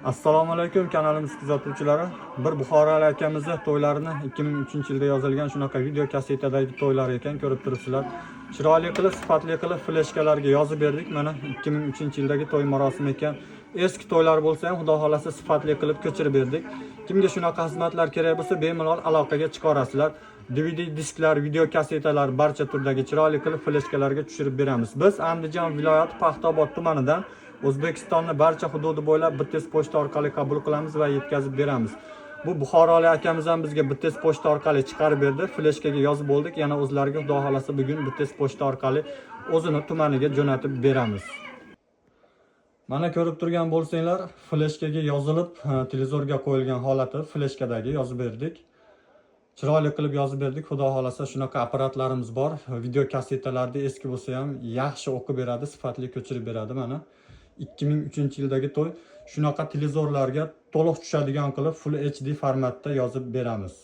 Assalomu alaykum, kanalimiz kuzatuvchilari. Bir buxorolik akamizni to'ylarini, 2003-yilda yozilgan shunaqa video kassetadagi to'ylar ekan, ko'rib turibsizlar. Chiroyli qilib, sifatli qilib fleshkalarga yozib berdik. Mana, 2003-yildagi to'y marosimi ekan. Eski to'ylar bo'lsa ham, xudo xolasa, sifatli qilib ko'chirib berdik. Kimga shunaqa xizmatlar kerak bo'lsa, bemalol aloqaga chiqarasizlar. DVD disklar, video kassetalar, barcha turdagi chiroyli qilib fleshkalarga tushirib beramiz. Biz Andijon viloyati Paxtaobod tumanidan O'zbekistonni barcha hududi bo'ylab BTS pochta orqali qabul qilamiz va yetkazib beramiz. Bu buxorolik akamiz ham bizga BTS pochta orqali chiqarib berdi. Fleshkaga yozib bo'ldik. Yana o'zlariga, xudo xolasa, bugun BTS pochta orqali o'zini tumaniga jo'natib beramiz. Mana, ko'rib turgan bo'lsanglar, fleshkaga yozilib, televizorga qo'yilgan holati, fleshkadagi yozib berdik. Chiroyli qilib yozib berdik. Xudo xolasa, shunaqa apparatlarimiz bor. Video kassetalarda eski bo'lsa ham yaxshi o'qib beradi, sifatli ko'chirib beradi. Mana, 2003-yildagi to'y, shunaqa televizorlarga to'liq tushadigan qilib Full HD formatda yozib beramiz.